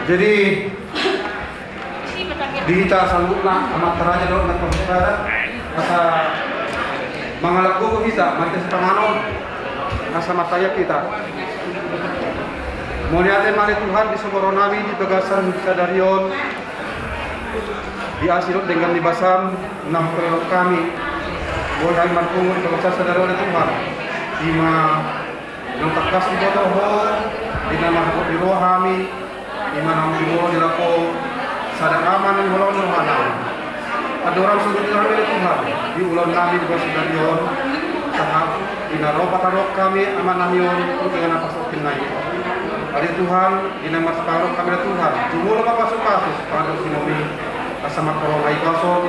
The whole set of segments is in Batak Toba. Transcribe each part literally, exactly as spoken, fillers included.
Jadi, di hita saluhutna, amanta raja dohot na parhusada, asa mangalap gogo hita, marhite sipanganon, asa martangiang hita. Mauliate ma ale Tuhan, di so huboto hami di bagasan sadari on, di asi dohot denggan ni basam, na huparorot hami. Boi hami marpungu di bagasan sadari on ale Tuhan. Ima naung tangkas diboto Ho, di na marhabot ni roha hami, ima naung diboto di lapo sada ama na hinaholongan ni rohana. Andorang so didok hami ale Tuhan, di ulaon nami di bagasan sadari on, sahat di na ro patarok hami ama nami on, tu inganan pasok hami. Ale Tuhan, di na marsiparorot hami ale Tuhan, jumolo ma pasupasu, pangandok ni rohami, asa mangkorhon hahipason,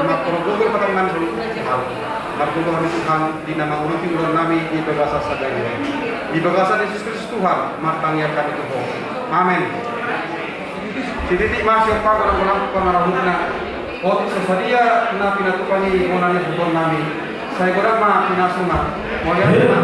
mangkorhon gogo di patarok nami saluhut Tuhan. Margogo hami Tuhan, di na mangurupi ulaon nami di bagasan sadari on. Di bagasan Jesus Kristus Tuhan, martangiang hami tu Ho. Amen. Sititi ma siompa godang-godang pangarahutna. Otik so sadia na pinatupa ni bona ni huton nami. Sai godang ma pinasuna. Mauliate ma.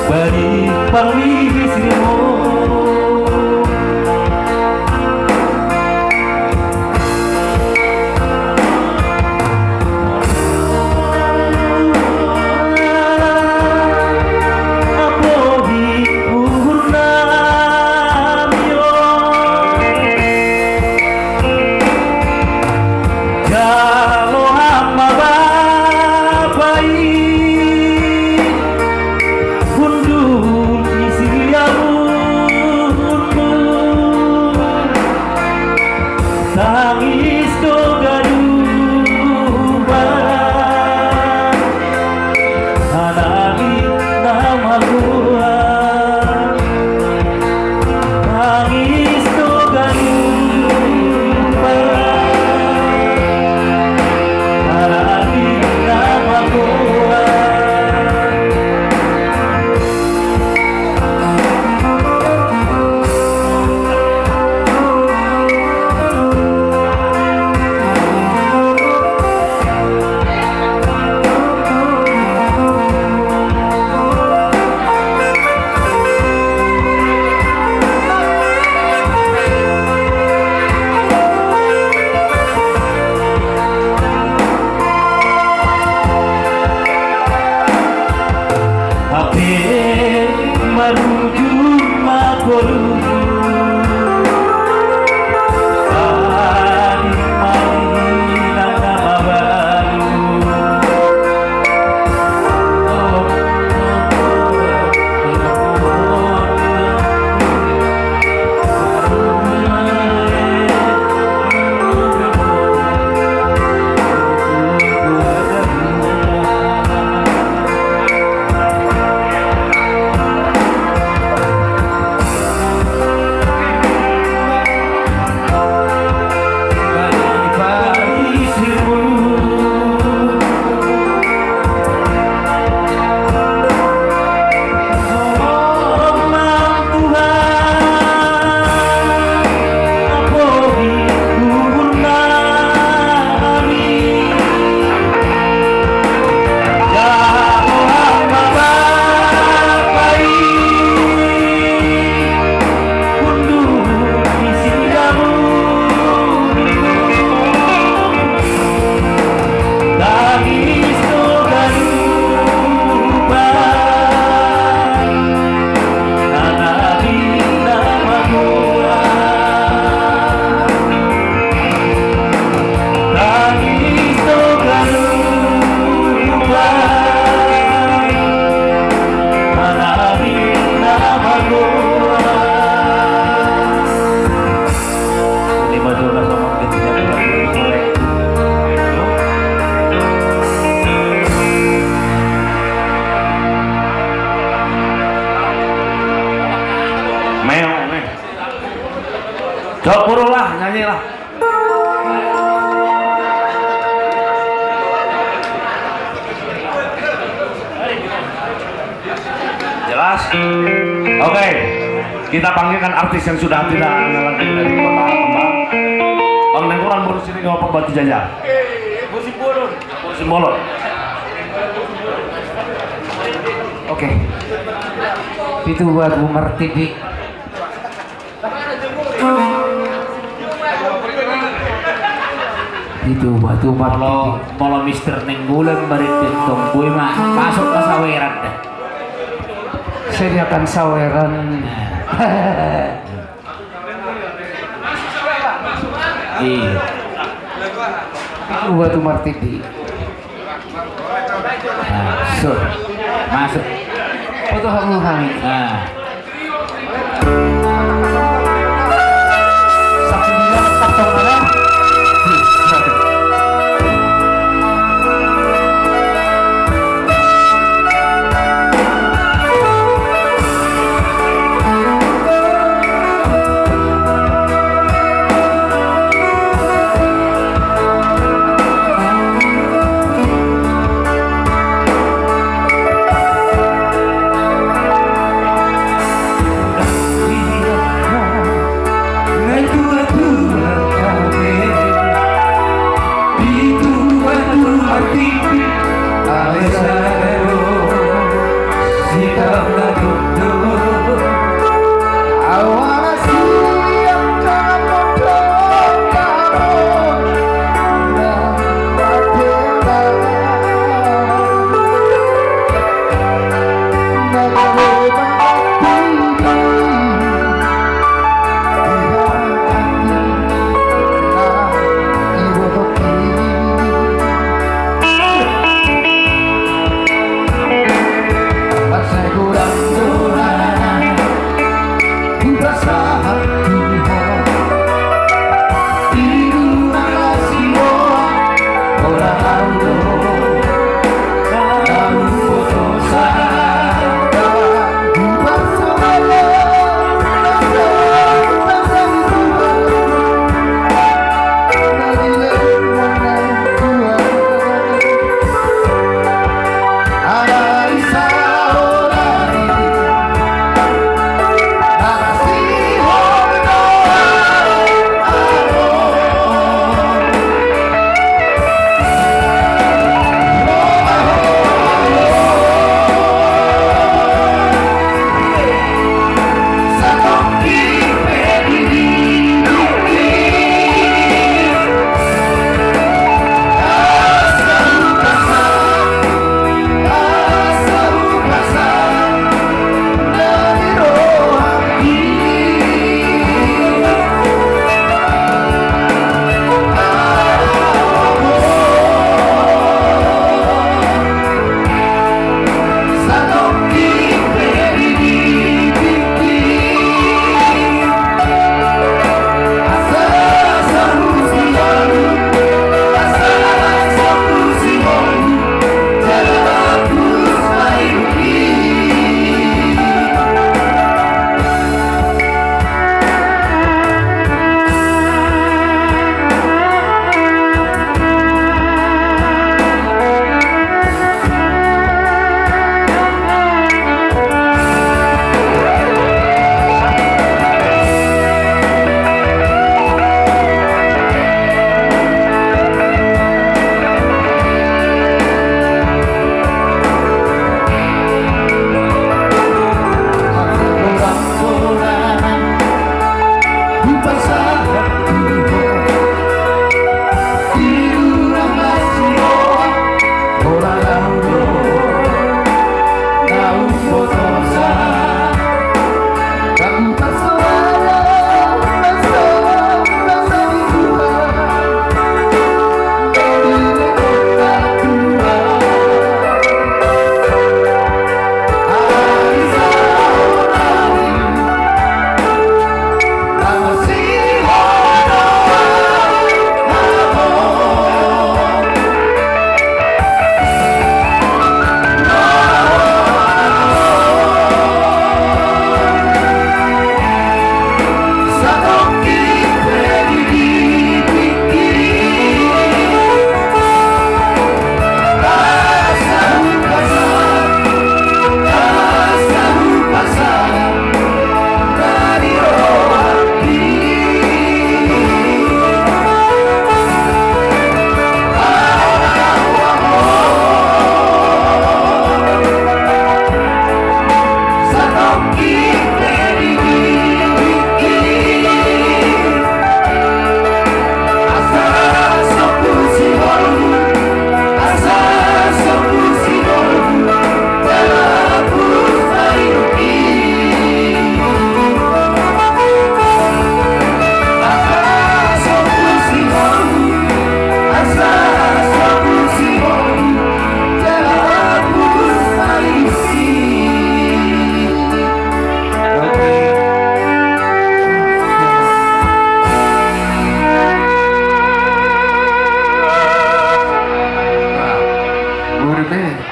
Bani pangisirmu. Apohi uhurnami on. Jalo hami ma Bapa i, hundul di siriamunmu. Tangis do ganup, anakmi na magoar. Tangis do ganup, anakmi na magoar. Hape marujung ma ngolu. Meong, eh. Coba lah, nyanyi lah. Jelas? Oke. Kita panggilkan artis yang sudah tidak asing lagi dari Kota Kembang. Bang Nenggolan, Boru Siregar, Pak Batu Jajar. Boru Simbolon. Oke. Pitu Batu Martidi. Pitu Batu Martidi. Molo, molo Mister Nenggolan marende tong, boi ma masuk ke saweran da. Sediakan saweran. Nah. Iya. Pitu Batu Martidi. Nah, sur. Masuk. Foto hamu hami. Nah.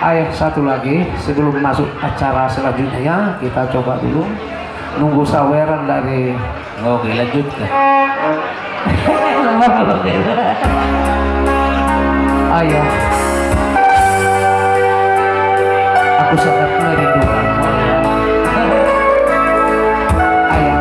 Ayah, satu lagi sebelum masuk acara selanjutnya, ya, kita coba dulu nunggu saweran dari. Oke, lanjutkan. Ayah, aku sangat merindukanmu, Ayah. Ayah.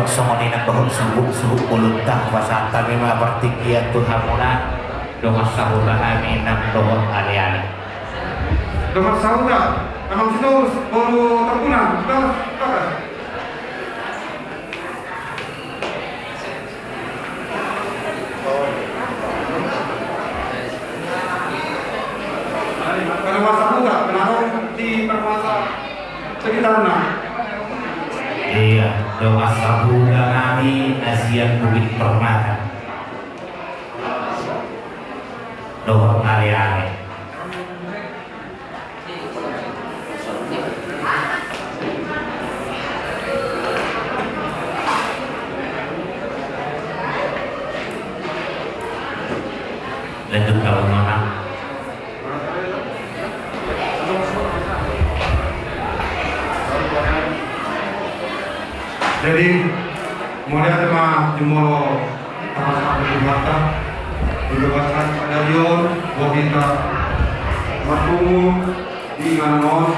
Songon i nang dohot suhut-suhut bolonta, pasahat hami ma partingkian tu hamuna, dongan sahuta hami nang dohot aleale. Dongan sahuta, Amang Sitorus, boru Tampunan, Sitorus, Sitorus. Dongan sahuta, penarung di permata. Sekitarna. Iya, dongan sahuta nami na sian Bukit Permata. Dohot aleale. Lanjut kau mana? Jadi, mauliate ma jumolo, pasahat hami tu Tuhanta, di bagasan sadari on, boha hita marpungu di inganan on,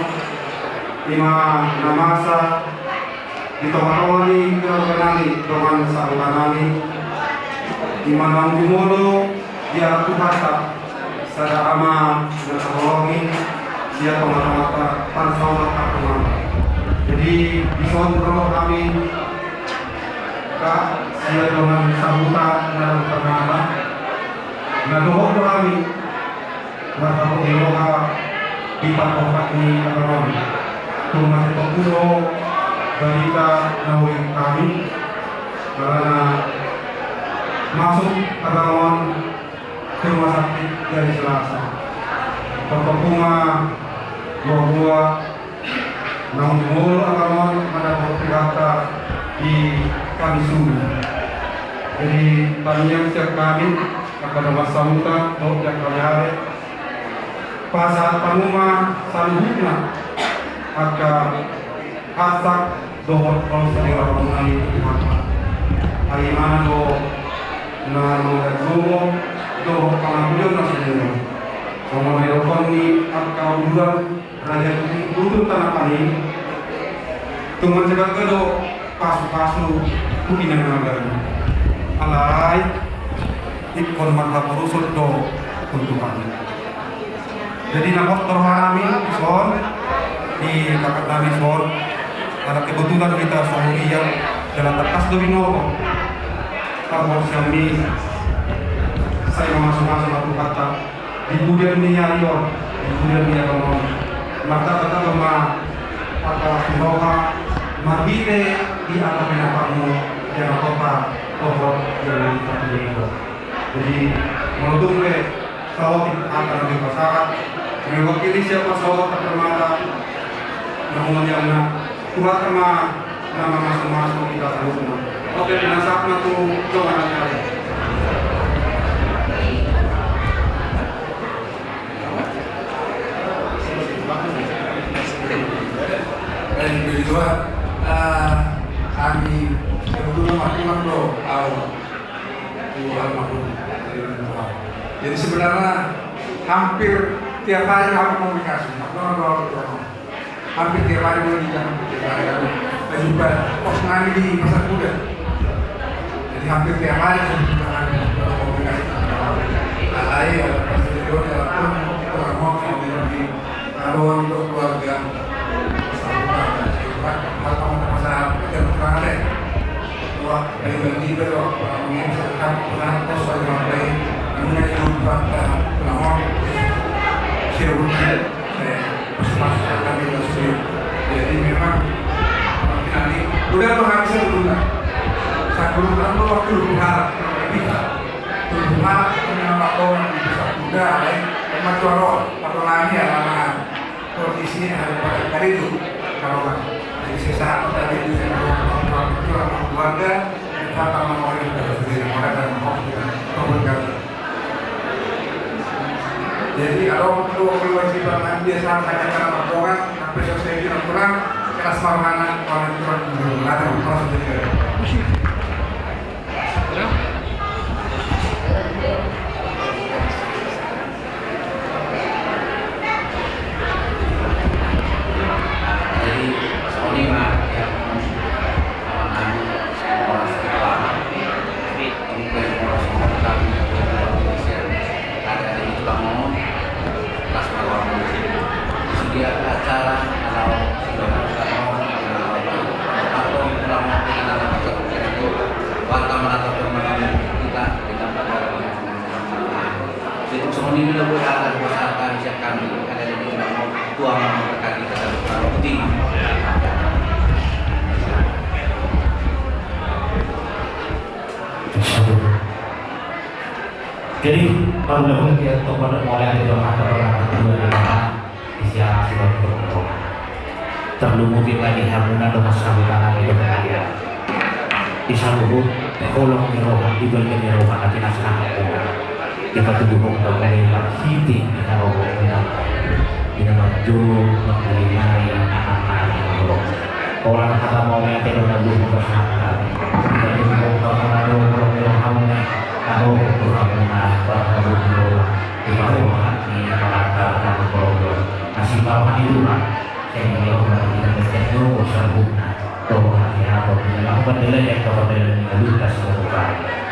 ima na masa di tonga-tonga ni keluarga nami, dongan sahuta nami, ima naung jumolo dialap Tuhanta, sada ama na tarlobi sian tonga-tonganta, pansautan parpunguanta. Jadi, dison ro hami ka sian dongan sahuta na Bukit Permata, na dohot do hami marhabot ni roha di parhorhat ni abang on. Tung masih populo barita na hurang hami, karena masuk abang on ke rumah sakit di hari Selasa. Parpunguan buha-buha naung jumolo abang on mandapot Tuhanta di Kamis subuh. Jadi, tangiang sian hami, angka dongan sahuta, dohot angka aleale, pasahat hamu ma saluhutna angka harsak dohot olo saripeon nami tu Tuhanta. Ai Ibana do na mangalean lomo dohot pangapudion na sumurung. Songon na nidok ni angka uduran, raja ni Utun Tanapanin, tung mansai balga do pasu-pasu tu inganan na baru. Alai ingkon marhaporuson do tu Tuhan. Jadi, na hot do roha nami dison, di kakak nami dison, ala kebetulan hita sahurian, jala tangkas do binoto. Tangkas sian i, sai mamasu-masu ma Tuhanta di pudian ni ari on, di pudian ni ari on. Martamba-tamba ma angka las ni roha, marhite di angka pinahanmu, di angka hotbah, dohot di angka pinahanmu. Jadi, molo tung pe saotik angka na dipasahat, mewakili sian parsaoran Permata, na humaliangna, Tuhanta ma na mamasu-masu hita saluhutna. Oke, pinasahat ma tu dongan nami. Baik, begitu, Pak. Eh, kami kebetulan waktu kan, Bro, tahu. Jadi, sebenarnya hampir tiap hari kami komunikasi. Hampir tiap hari, mulai di jam tiap hari kami berjumpa. Pos nami di Pasar Kuda. Jadi, hampir tiap hari kami berkomunikasi. Alai, ya, pas di Rio, ya, pun, kita mau, kami lagi, kalau untuk keluarga, sama, hal kamu masalah, kita berangkat, ya. Wah, dari bagi itu, Pak, mungkin sekarang pernah kos lagi ngapain? Mungkin itu Pak, eh, penawar. Siap, eh, pas-pas kami masih. Jadi memang, nanti, udah tuh habisnya dulu, Pak. Saya dulu kan tuh waktu dulu harap, lebih, Pak. Dulu harap, kenapa kau nggak bisa? Udah, eh, emang tuh, Pak, lagi ya, lama. Kondisi hari pada kali itu, kalau nggak, jadi saya sangat tadi itu, saya mau, mau, mau, mau keluarga, saya sama mau yang sudah sendiri, maka saya mau, mau bergabung. Jadi, kalau waktu kewajiban dia saat saya kena rombongan, sampai selesai di aturan, kelas marhana, kalau aturan belum ada, kalau sudah. Jadi, songon i ma, ya, sama kami. Inilah buat atas masyarakat di Siakami, ada di Bintang, tuang memberkati kita bersama putih. Jadi, kalau dia tokoh dan mulai ada dua mata orang dua di mana, di siang sudah berdoa. Tarlumobi ma di hamuna dongan sahuta nami dohot halian. Di saluhut holong ni roha, di balian ni roha na pinasahahon muna. Dipatuduhon do muna marhite ni harohangmuna. Di na manjou mangulingari anak-anak ni holong. Holan hata mauliate do na luhut pasahathon. Dipatuduhon do muna do holong ni rohamuna. Adong do hamuna parhabubuhan. Di parumahan ni pangantar na holong do. Asi parumahan i rumah. Sehingga orang tidak terjadi saluhutna. Dohot hati apa bila lakukan dalan yang kau dalan yang lutas kau buka.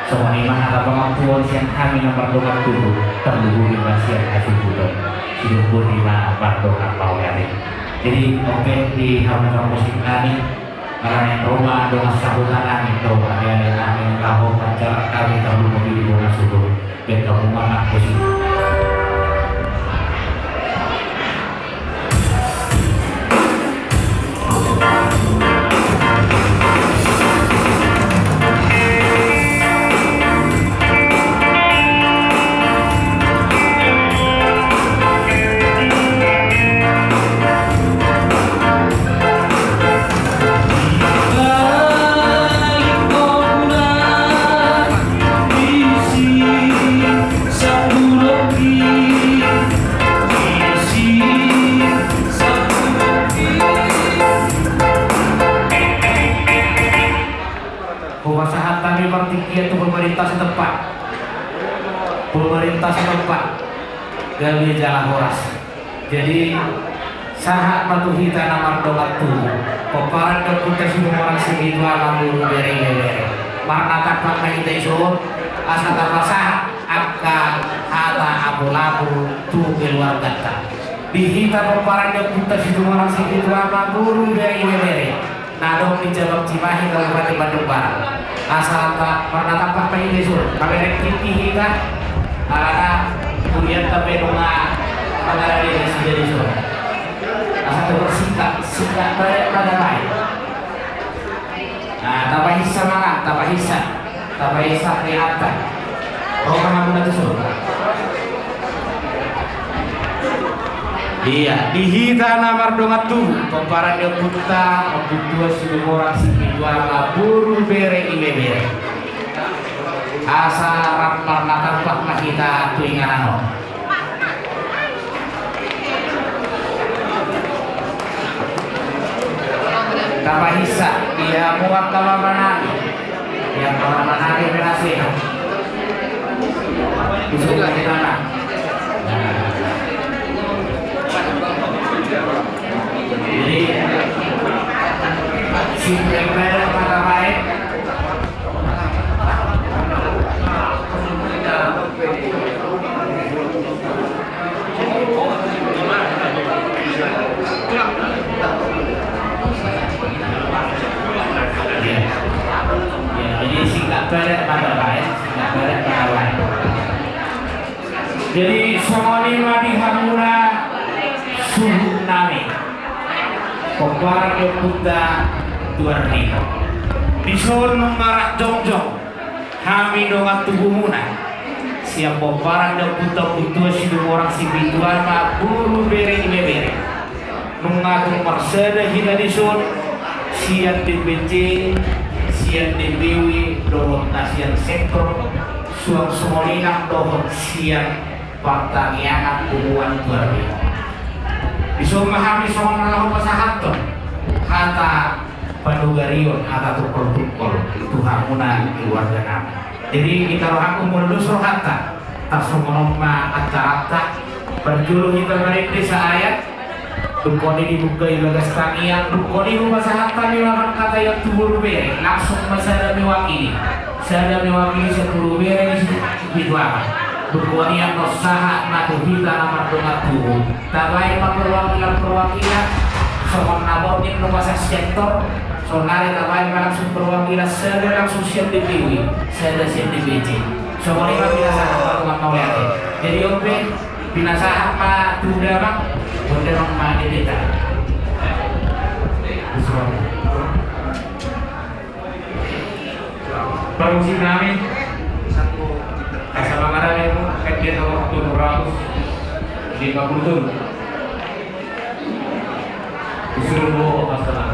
Songon i ma hata pangampuon sian hami na mardongan tubu, tarlumobi ma sian hasuhuton. Sidung boti ma mardongan mauliate. Jadi, oke, di hamu parmusik nami, ala naeng ro ma dongan sahuta nami, dohot halian nami, laho manjalang hami tarlumobi di bona suhut. Baen hamu ma musik. Hupasahat hami partingkian tu pemerintah setempat. Pemerintah setempat. Gabe jala horas. Jadi, sahat ma tu hita na mardongan tubu. Pomparan ni ompunta Situmorang Sipitu Ama, boru, bere, ibebere. Marnatampak ma hita dison, asa tapasahat angka hata apul-apul tu keluarganta. Di hita pomparan ni ompunta Situmorang Sipitu Ama, boru, bere, ibebere. Na adong di Cabang Cimahi, Kabupaten Bandung Barat. Asa ta-, marnatampak ma hita dison, mamereng tingki hita, alana hurianta pe nunga mangarade nasida dison. Asa ta bersingkat, singkat baen ma damai. Nah, tapahinsa ma, tapahinsa. Tapahinsa ni ata. Ro ma hamuna tuson. Iya, di hita na mardongan tubu, pomparan ni ompunta, Ompu Tuan Situmorang Sipitu Ama, boru, bere, ibebere. Asa rap marnatampak ma hita tu inganan on. Tapahinsa, ia muat tapahinsa. Ia tapahinsa, ia berhasil. Bismillahirrahmanirrahim. Jadi, singkat baen ma damai. Ya, jadi singkat baen ma damai, singkat baen ma damai. Jadi, songon i ma di hamuna suhut nami, pomparan ni ompunta Tuan Rino. Dison nunga rap jongjong hami dongan tubumuna, sian pomparan ni ompunta Ompu Tuan Situmorang Sipitu Ama, boru, bere, ibebere. Nunga tung marsada hita dison, sian D P C, sian D P W, dohot na sian sektor, suang songon i nang dohot sian partangiangan punguan Tuan Rino. Dison ma hami songon na laho pasahathon hata panugarion, hata tungkol-tungkol tu hamuna keluarga nami. Jadi, hita rohangku molo dos rohanta, tarsongon on ma acaranta. Parjolo hita marende saayat. Dungkon i dibuka i bagas tangiang, dungkon i hupasahat hami ma hata i tu boru bere, langsung ma sada mewakili. Sada mewakili sian boru bere ni Situmorang Sipitu Ama. Dungkon i annon sahat ma tu hita na mardongan tubu. Tabaen ma perwakilan-perwakilan, songon na borngin nunga sian sektor, saonari tabaen ma langsung perwakilan, sada langsung sian D P W, sada sian D P C. Songon i ma pinasahat ma Tuhan mauliate. Jadi on pe pinasahat ma tu damang, on damang ma di hita. Parmusik nami, asa mangarani mu, kan dia nomor tujuh ratus lima puluh tujuh. Disuruh bawa masalah.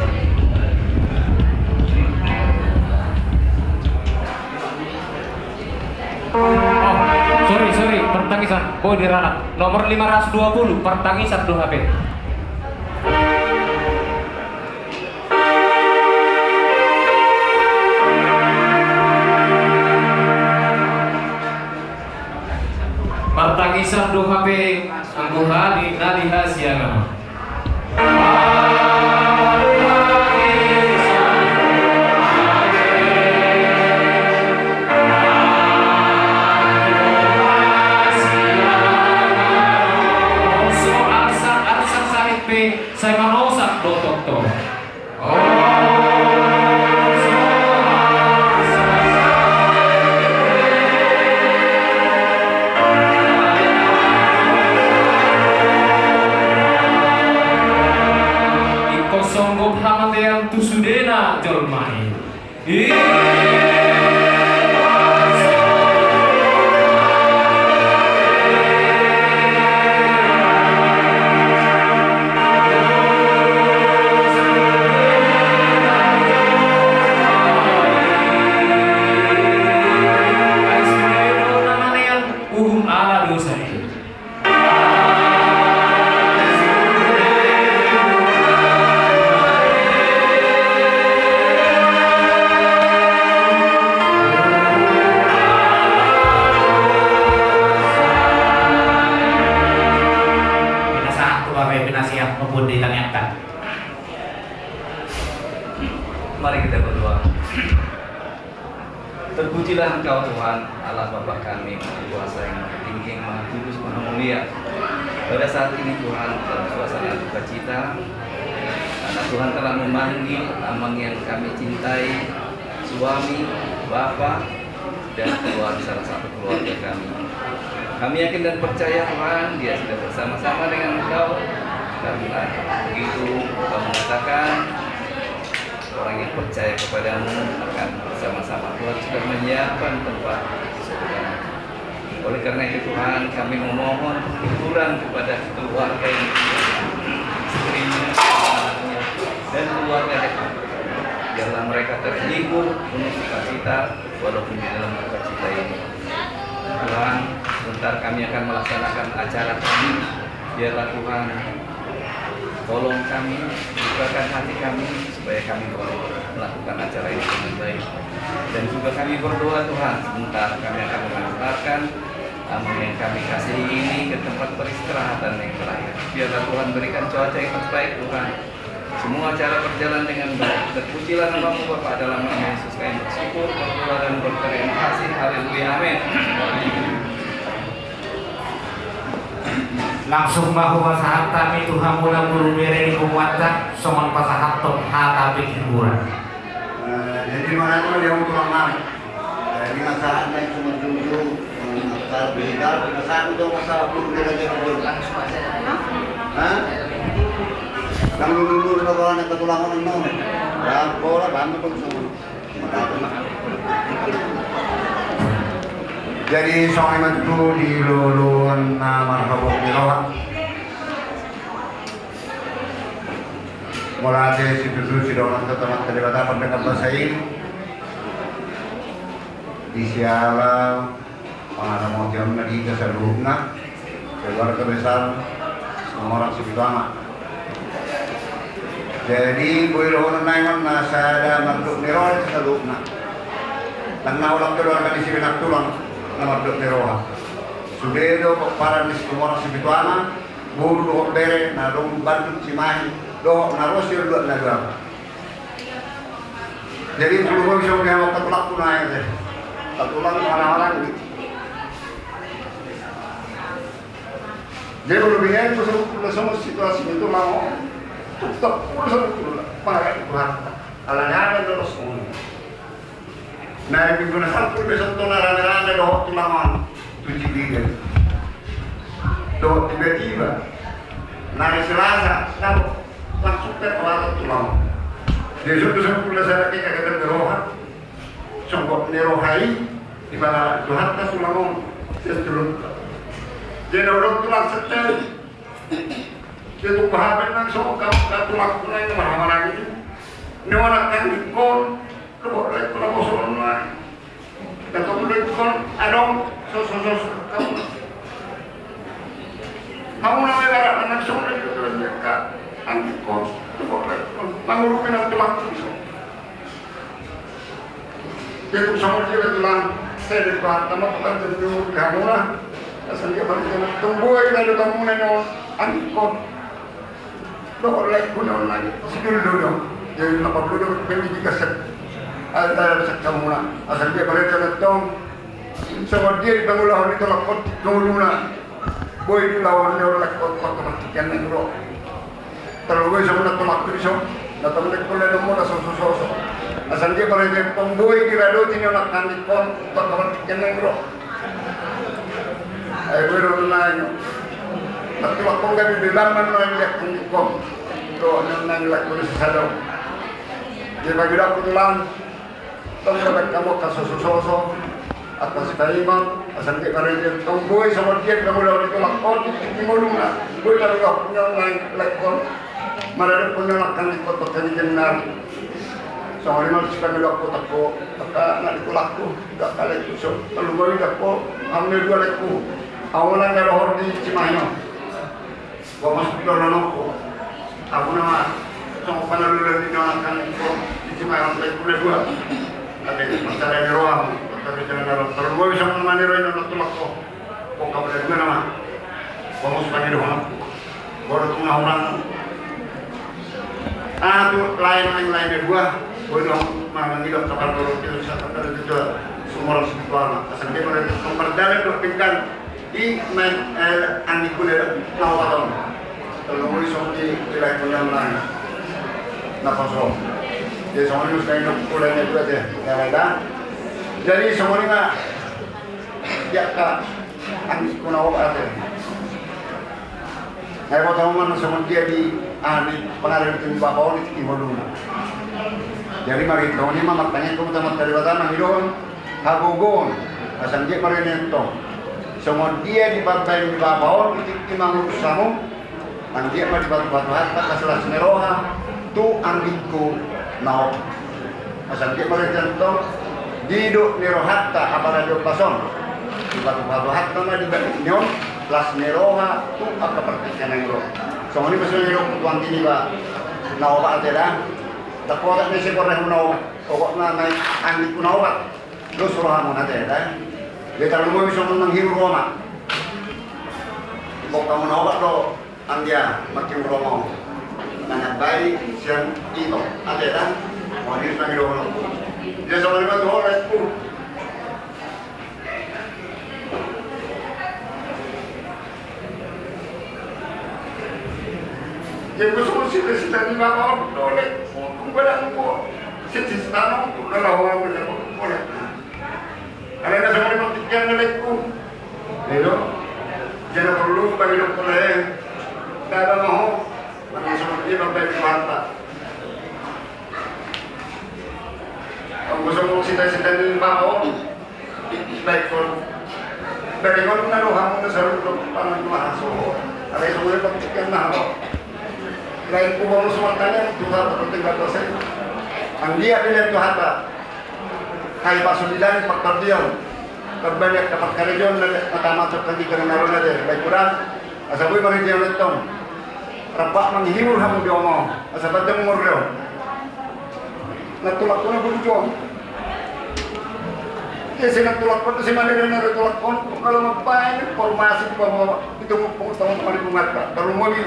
Oh, sorry, sorry, Partangisan. Oh, di ranah. Nomor lima ratus dua puluh, Partangisan do hape. Partangisan do hape, anggo hali na di hasiangan. Sai manosak do tongtong. Ingkon songgop hamatean tu sudena jolma i. Uhum ala dosa i. Pinasahat tu hape, pinasahat mambuat di tangiangkan. Mari kita berdoa. Terpujilah Engkau, Tuhan, Allah Bapa kami, Maha Kuasa, yang Maha Tinggi, yang Maha Kudus, Maha Mulia. Pada saat ini, Tuhan, dalam suasana duka cita, karena Tuhan telah memanggil amang yang kami cintai, suami, bapa, dan keluarga, salah satu keluarga kami. Kami yakin dan percaya, Tuhan, dia sudah bersama-sama dengan Engkau, karena begitu Engkau mengatakan, orang yang percaya kepada-Mu akan bersama-sama. Tuhan sudah menyiapkan tempat di surga. Oleh karena itu, Tuhan, kami memohon penghiburan kepada keluarga ini, istrinya, anaknya, dan keluarga dekat. Biarlah mereka terhibur, penuh sukacita, walaupun di dalam duka cita ini. Tuhan, sebentar kami akan melaksanakan acara kami. Biarlah Tuhan tolong kami, bukakan hati kami, supaya kami boleh melakukan acara ini dengan baik. Dan juga kami berdoa, Tuhan, sebentar kami akan mengantarkan amang yang kami kasihi ini ke tempat peristirahatan yang terakhir. Biarlah Tuhan berikan cuaca yang terbaik, Tuhan. Semua acara berjalan dengan baik. Terpujilah nama-Mu, Bapa, dalam nama Yesus kami bersyukur, berdoa, dan berterima kasih. Haleluya, amin. Langsung ma hupasahat hami tu hamuna guru bere ni punguanta, songon pasahathon hata pingkiran. Eh, jadi, mana tu dia untuk lama? Jadi, nggak saat naik cuma tujuh, eh, nggak saat beda, nggak saat udah nggak saat belum beda jadi belum. Hah? Yang dulu dulu udah kalau anak ketulangan nol. Ya, bola bantu pun semua. Jadi, songon i ma tutu di loloan na marhabot ni roha. Mauliate situtu sidohonon tu Tuhanta Debata pardenggan basa i. Di siala pangaramotionna di hita saluhutna, keluarga besar Situmorang Sipitu Ama. Jadi, boi dohonon nai ma na sada mandok ni roha di saluhutna. Nang na holan keluarga ni Sirinang Tulang na mandok ni roha. Sude do pomparan ni Situmorang Sipitu Ama, boru dohot bere, na dong Bandung Cimahi, dohot na ro sian luat na dua. Jadi, molo bisa udah waktu pelaku naik deh. Satu orang orang-orang gitu. Jadi, kalau begini, aku sebetulnya sama situasi itu mau tetap urusan itu lah. Pakai Tuhan. Alanya ada terus ngomong. Nari minggu na sampulu be songon na rame-rame dohot tulang on tu Cibiga. Dohot tiba-tiba nari Selasa, dapot langsung pe dohot tulang on. Jadi songon tu sampulu na sada ke kagatan ni roha. Songgop ni roha i di bagasan Tuhanta tulang on. Sian Tuhanta. Jadi na udah tulang setel. Dia tu bahapen nang so ka, ka tulang tulang na marhahamaranggi. Ni onak kan dikon. Kebor lai kula bosolon lai. Datang mulai kon adong so so so so. Kamu na mai barak nang so lai kebor lai ka. Anggi kon kebor lai kon mangurupi nang tulang so. Dia tu sama dia tulang. Saya di Batam apa kan jadi di hamuna. Asal dia balik dia tunggu aja dari kamu nanya anggi kon. Dohot laengku na on nai sidul do do. Jadi na parlu do pendidikan set. Ada set kamu na. Asal dia berada na tong. Sama dia di pangulahon ni tolak kot ngoluna. Boi di lawan ni orang kot kot kot tikan na dulu. Terlalu boi sama na tolak tu iso. Na tong dek kole na mula so so so so. Asal dia berada tong boi di rado tini orang kan di kot kot kot tikan na dulu. Ai boi do nai. Tapi waktu kami bilang mana yang dia kami kom. Do nang nang laku ni sasada. Dia bagi dak kebetulan. Tong dapat kamu kaso so so so. Apa si taiman asal dia karena dia tong boi sama dia kamu lawan itu lakon di timur luna. Boi taruh waktunya nang lakon. Mana ada punya makan di kota kami kenal. Songon i ma sipangilo aku tako taka na di tulangku. Dakka laengku so tolu boi dakko. Ahu na dua laengku. Ahu na na dohor di Cimahi on. Gua masuk di dohor nongko. Ahu na ma songon panalulan di dohor nangkan ko di Cimahi on laengku na dua. Tapi masalah ni roham. Tapi jangan dalam tolu boi songon mani roham na tulangko. Pokok na dua nama. Gua masuk pagi dohor. Baru tengah orang. Ah tu lain lain lain dua. Boy dong mangan idok kapal baru itu satu kali itu sumur spiritual. Asal dia pada memperdalam dua pinggan di main eh angin kuda mau patong. Kalau mau isong di wilayah punya lain. Napa so? Dia sama ini sudah hidup kuda itu aja. Ya ada. Jadi semua ini mah ya kak angin kuna obat ya. Nga ro tahu mana songon dia di ah di pengaruh di bapa on di tinggi moduna. Jadi mari tahu ni mama tanya kau sama tadi bata mangidon hagogon asal dia mari nentong songon dia di bapa di bapa on di tinggi mangurus samu. Anggiat ma dipatupa Tuhanta kas las ni roha tu anggingku na on. Asa anggiat ma dipatupa Tuhanta didok ni rohanta apala di ombas on. Dipatupa Tuhanta ma di balik ni on las ni roha tu angka partingkian na ro. Songon i ma songon i ro tu anggi niba na opat ate da. Takotak ni si kornahmu na opat. Pokokna na anggingku na opat. Dos rohamuna ate da. Dia tarlumobi songon manghibur roha ma. Bokkamuna opat do. Anggia mati uromo. Nanya bai sian ito ate da. Moni sangi dohono. Dia sama lima tu orang ku. Dia ku suruh sila sila ni mama orang dole. Ku badan ku. Sisi tanong ku kalau orang boleh boleh. Ada na songon i partingkian na laengku. Iyo. Jadi porlu bagi dokter e. Dada ma ho. Bagi songon i mambaen Tuhanta. Anggo songon sita-sita ni mama on. Baik on. Bagi on na rohamu na saluhut pangan ma hasohot. Ada songon i partingkian na ho. Laengku bonus martanya Tuhan atau tinggal dosen. Anggia pilihan Tuhanta. Hai pasu di langit partondion. Parbaniak dapat karejon na na tamat kan di kena naruna de baik kurang. Asa boi mari dia nettong. Rapak manghibur hamu di omo. Asa panjang umur dia. Na tulak kona bulu jom. Isi na tulak kona si mani na tulak kona. Kalau mampai informasi di bawah itu mumpung tahu mari bunga. Kalau mau di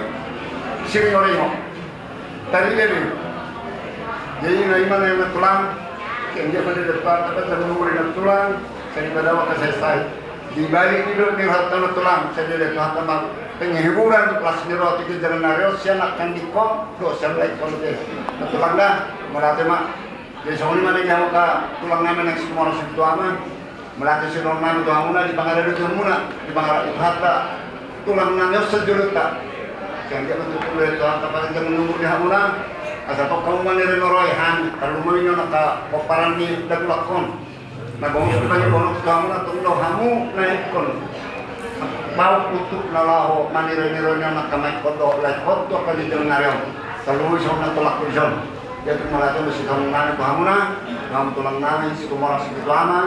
sini orang. Tadi dia ni. Jadi na ima na ima tulang. Yang dia pada depan apa tadi mau na tulang. Saya pada waktu saya sai. Di balik ni dok ni hal tanah tulang. Saya dia depan tanah penghiburan kelas ni roti ke jalan nario sian akan di kom do sian lain kalau dia. Na tulang dah merata mak. Jadi songon i ma di hamu angka tulang nami na situmorang situa ma. Mauliate ma sian nami tu hamuna di pangaradoti hamuna, di pangaradoti hata tulang nami on saluhutna. Sian dia ma tutu mauliate tu hata paling jamin nunggu di hamuna. Asa tong hamu ma na rinaroi hami, tarlumobi ma angka pomparan ni datulang on. Na gomos di bagi bono tu hamuna, tong do hamu na ingkon bauk untuk na laho maniroi-niroi na angka maingkon dohot lae hot tu angka di jaman nari on. Tarlumobi songon na tolak tu dison. Jadi mauliate ma sian nami tu hamuna, hamu tulang nami situmorang situa ma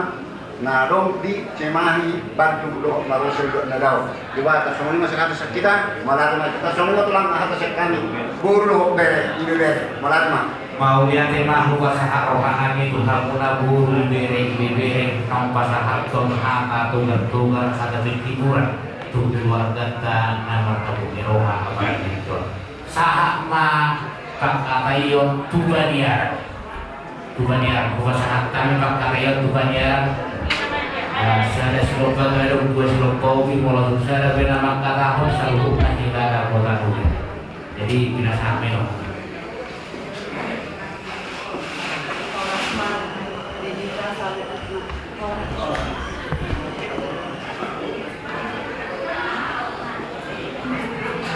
na adong di Cimahi, Bandung dohot na ro sian luat na dao. Di bagasan songon i ma sahata sian hita, mauliate ma hita songon i ma tulang hata sian hami, boru dohot bere, ibebere, mauliate ma. Mauliate ma hupasahat roha nami tu hamuna boru, ibebere, ibebere, naung pasahathon hata togar-togar, hata penghiburan tu keluarganta na marhabot ni roha, apalagi tu Sahat ma pangkataion tu paniaran. Tu paniaran, hupasahat hami pangkataion tu paniaran. Ah, sada silompa gadong, dua silompa ubi, molo tung sada pe na mangkatahon, saluhutna hita na hot ubi. Jadi pinasahat ma i.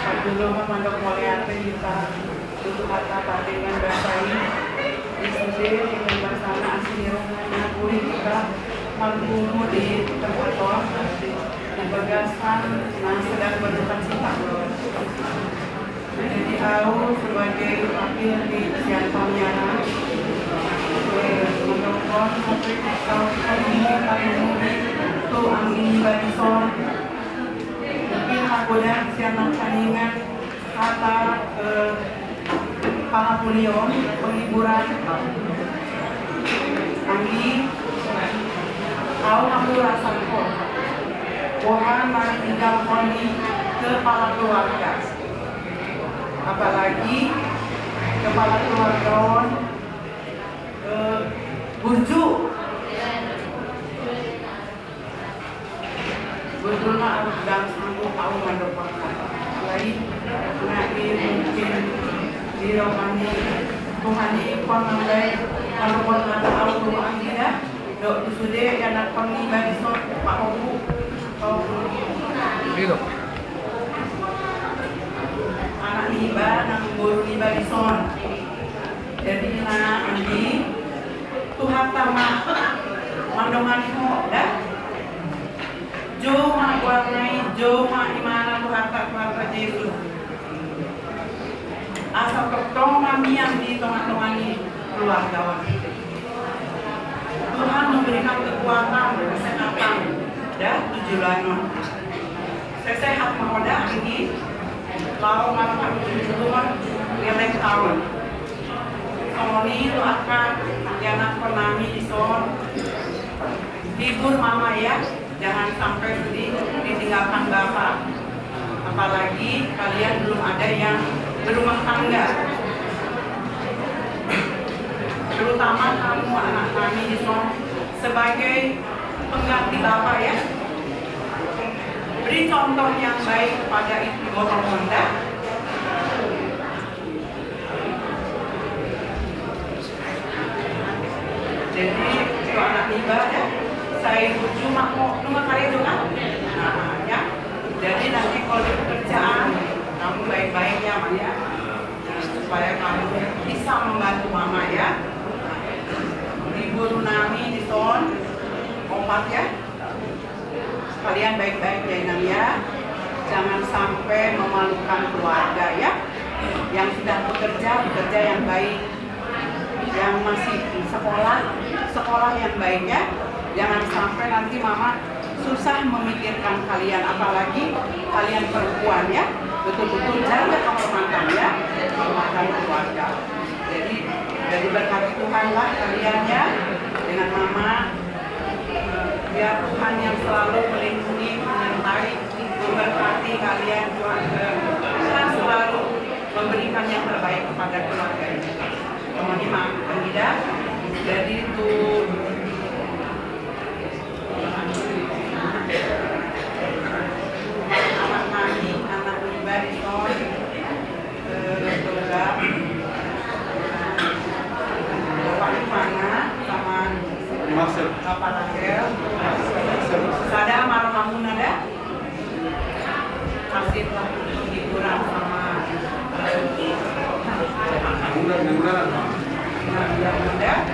Parjolo ma mandok mauliate hita tu Tuhanta pardenggan basa i, di sude di basana asi ni roha na boi hita marpungu di tempat on, di bagasan na sedang berdukacita. Jadi au sebagai wakil di sian paniaran, eh, mandok on, tapi au, au ini, au ini, tu anggi ni badison. Mungkin agoda sian nangkiningan hata, eh, pangapulion, penghiburan. Anggi, au hamu rasahon boha na ditinggalhon ni kepala keluarga. Apalagi kepala keluarga on, eh, burju. Burju na, au ndang sanggup au mandok. Alai na i mungkin di roha ni Tuhan i, ingkon mandok, mandok hata au tu anggi da. Dohot tu sude ianakhon ni badison, Pak Ompu. Pak Ompu. Iya. Anak ni iba nang boru ni badison. Jadi na anggi, Tuhanta ma mandongani ho da. Jou ma goarna i, jou ma imana Tuhanta, Tuhanta Jesus. Asa tongtong ma mian di tongatonga ni keluarga on. Tuhan memberikan kekuatan, kesehatan, ya, tu joloan on. Sehat ma ho da, anggi, laho marhajolungan di leleng taon. Songon i tu angka ianakhon nami dison. Hibur mama ya, jangan sampai sedih ditinggalkan bapak. Apalagi kalian belum ada yang berumah tangga. Terutama kamu anak kami dison sebagai pengganti bapak ya. Beri contoh yang baik kepada ibu, botohon da. Jadi tu anak niba ya, sai burju ma ho, nunga karejo kan? Nah, ya. Jadi nanti kalau di pekerjaan, kamu baik-baik ya, Mak, ya. Nah, supaya kamu bisa membantu mama ya. Di boru nami dison, opat ya. Kalian baik-baik ya, Inang ya. Jangan sampai memalukan keluarga ya. Yang sudah bekerja, bekerja yang baik. Yang masih sekolah, sekolah yang baik ya. Jangan sampai nanti mama susah memikirkan kalian, apalagi kalian perempuan ya. Betul-betul jaga kehormatan ya, kehormatan keluarga. Jadi, jadi berkati Tuhan lah kalian ya, dengan mama. Biar Tuhan yang selalu melindungi, menyertai, memberkati kalian, Tuhan, eh, Tuhan selalu memberikan yang terbaik kepada keluarga ini. Pokoknya maaf, Ida. Jadi itu anak nami, anak niba dison, eh, Bapak Iwan. Jadi anak, anak, anak, anak, anak,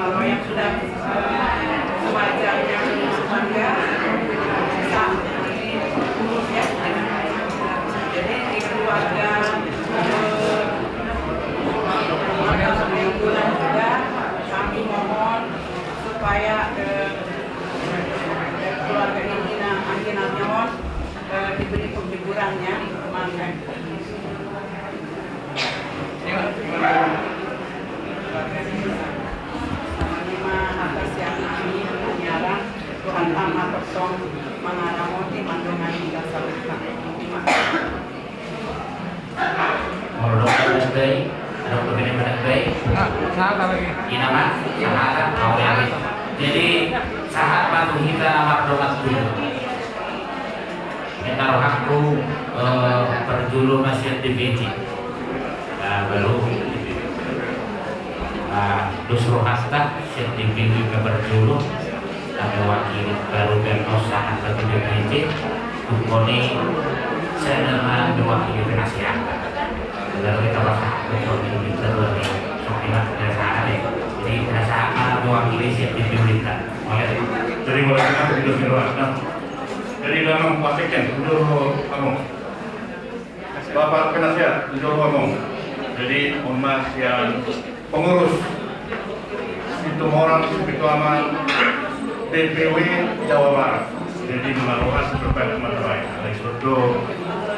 kalau yang sudah, eh, remaja, yang remaja, bisa diurus ya. Jadi di keluarga, eh, keluarga Sembilan juga, kami mohon supaya, eh, keluarga ini, nah, akhirnya mohon, eh, diberi penghiburan ya, kemarin. Terima kasih, anak kami, penyiaran, Tuhan Ama, Petong, Mangaramoti, Mandongani, dan Saluka. Terima kasih. Molo dong adat baik, adong dope na adat baik. Nah, sahat lagi. Ina ma, sahat, au ya. Jadi, sahat ma tu hita mardongan tu. Ninna rohangku, eh, parjolo ma sian D P J. Nah, baru. Nah, dos rohanta sian D P J na parjolo. Na mewakili baru bernosa angka tu D P J. Tungkoni saya nama mewakili penasehat. Lalu kita bahas betul ini, betul ini. Sok enak, perasaan ya. Jadi, perasaan mana mewakili sian D P J kita. Oke. Jadi, mulai kita begitu semua. Nah, jadi, memang pasti kan, dulu kamu. Bapak Penasehat, jolo ngomong. Jadi, mohon maaf, sian pengurus Situmorang, Situmorang D P W Jawa Barat. Jadi, mengaruh seperti mata baik. Dari Sodo,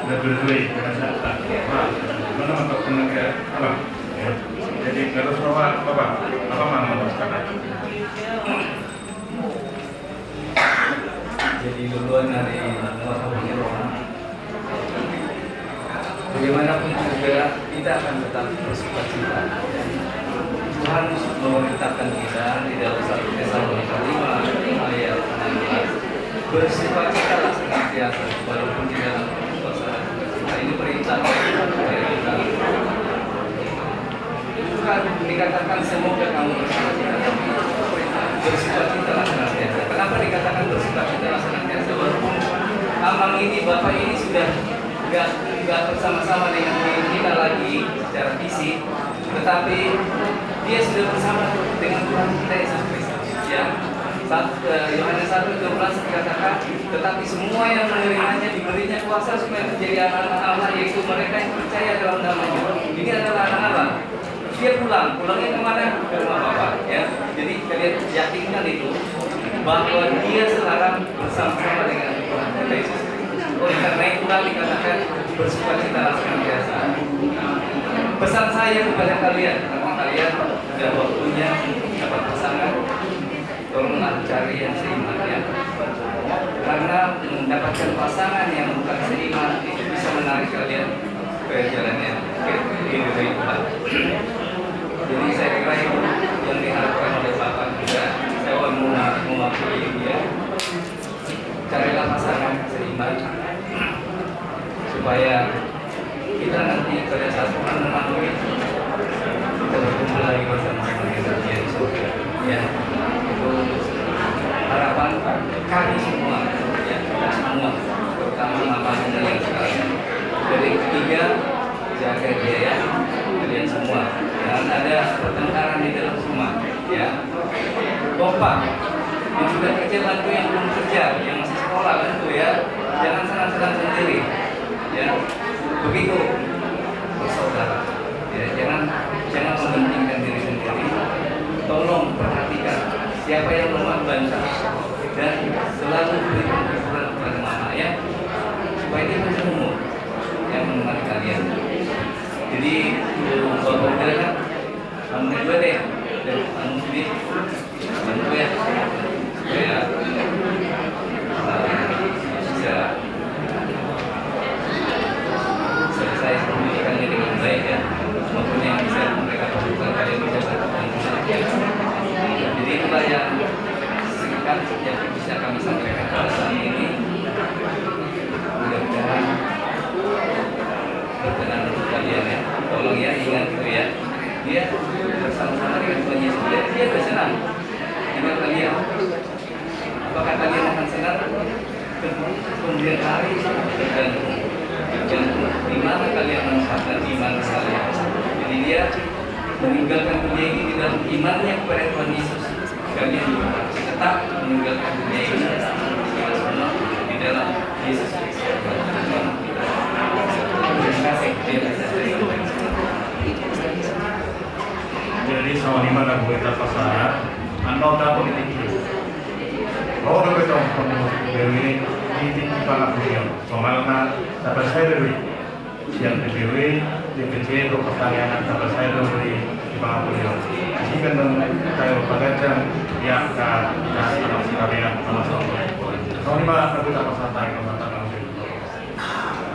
dari Duri, Penasehat. Nah, mana mantap kena ke apa? Ya. Jadi, kalau sama Bapak, apa mana mantap? Jadi, duluan dari Bapak Rohana. Bagaimanapun juga, kita akan tetap bersukacita. Tuhan memerintahkan kita di dalam satu Tesalonika lima ayat enam belas, "Bersukacitalah senantiasa, walaupun di dalam puasa dan sukacita." Ini perintah dari kita. Bukan dikatakan semoga kamu bersukacita. Bersukacitalah senantiasa. Kenapa dikatakan bersukacitalah senantiasa? Walaupun Amang ini, Bapak ini sudah nggak, nggak bersama-sama dengan kita lagi secara fisik, tetapi Dia sudah bersama dengan Tuhan kita Yesus Kristus. Ya, saat, eh, Yohanes satu dua belas dikatakan, "Tetapi semua yang menerimanya diberinya kuasa supaya menjadi anak-anak Allah, yaitu mereka yang percaya dalam namanya." Ini adalah anak Allah. Dia pulang, pulangnya kemana? Ke rumah Bapa, ya. Jadi kalian yakinkan itu, bahwa dia sekarang bersama-sama dengan Tuhan kita Yesus Kristus. Oleh karena itulah dikatakan, "Bersukacitalah senantiasa." Pesan saya kepada kalian, karena kalian sudah waktunya dapat pasangan, tolonglah cari yang seiman, ya. Karena mendapatkan pasangan yang bukan seiman itu bisa menarik kalian ke jalan yang lebih baik. Jadi saya kira itu yang diharapkan oleh Bapak juga. Saya mau mewakili dia. Carilah pasangan seiman supaya kita nanti pada saat Tuhan memanggil, kita berkumpul lagi bersama-sama dengan Dia di surga. Ya, itu harapan kami semua, ya, kita semua, terutama Bapak Ibu yang sekarang. Dan yang ketiga, jaga dia, ya, kalian semua. Jangan ada pertengkaran di dalam rumah, ya. Kompak. Yang sudah kerja bantu yang belum kerja, yang masih sekolah bantu, ya. Jangan senang-senang sendiri. Ya. Begitu bersaudara. Ya, jangan, jangan mementingkan diri sendiri. Tolong perhatikan siapa yang lemah, bantu. Dan selalu berikan hiburan kepada mama, ya. Supaya dia panjang umur yang menemani kalian. Jadi, untuk Bapak Ibu, kan, kamu kedua deh, dan kamu sendiri, kamu ya, supaya, eh, bisa selesai pendidikannya dengan baik, ya. Apapun yang bisa mereka lakukan, kalian bisa bantu dan bisa, ya. Jadi, itulah yang singkat yang bisa kami sampaikan pada saat ini. Mudah-mudahan berkenan untuk kalian, ya. Tolong, ya, ingat itu, ya. Dia bersama-sama dengan Tuhan Yesus. Dia, dia bersenang dengan kalian. Meninggalkan dunia ini di dalam imannya kepada Tuhan Yesus. Kami tetap meninggalkan dunia ini di dalam Yesus Kristus. Terima kasih. Jadi songon i ma na boi tapasahat, annon ta politik i. Ro do betong pengurus D P W i di tingki pangapulon. Somalna tapasahat do i. Sian D P W, D P C, do pertanyaan tapasahat do i di pangapulon. Sian dan tayo pagajang, ya, ka, ka, sama sekalian, sama-sama. Songon i ma na boi tapasahat, tayo pematakan.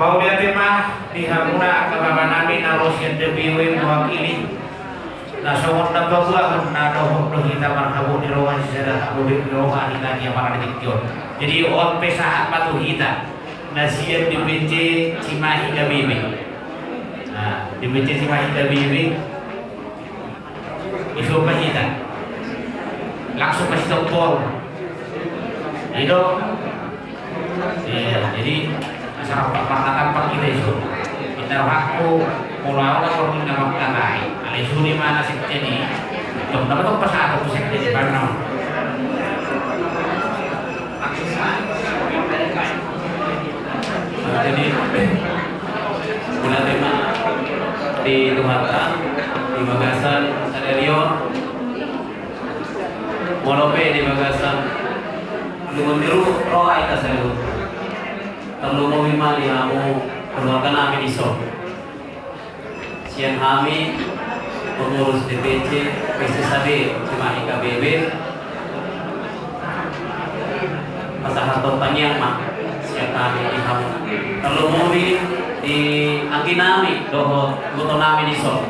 Mauliate ma di hamuna angka bapa nami na ro sian D P W mewakili. Na songon na paboahon na dohot do hita marhabot ni roha, sisada habot ni roha hita di apala di tingki on. Jadi on pe sahat ma tu hita na sian D P C Cimahi K B B. Nah, D P C Cimahi K B B. Iso pa hita. Langsung pa sitompol. Ido. Iya, jadi asal pernah tampak kita iso. Kita hakku pola orang orang nama katai. Ale suri mana sih jadi. Dong dapat apa satu sih jadi mana? Jadi, mauliate ma di Tuhanta di bagasan sadari on, molo pe di bagasan lungun ni roha hita saluhut. Tarlumobi ma di hamu keluarga nami dison. Sian hami pengurus D P C P C S B Cimahi K B B, pasahathon tangiang ma sian hami di hamu. Tarlumobi di anggi nami dohot iboto nami dison.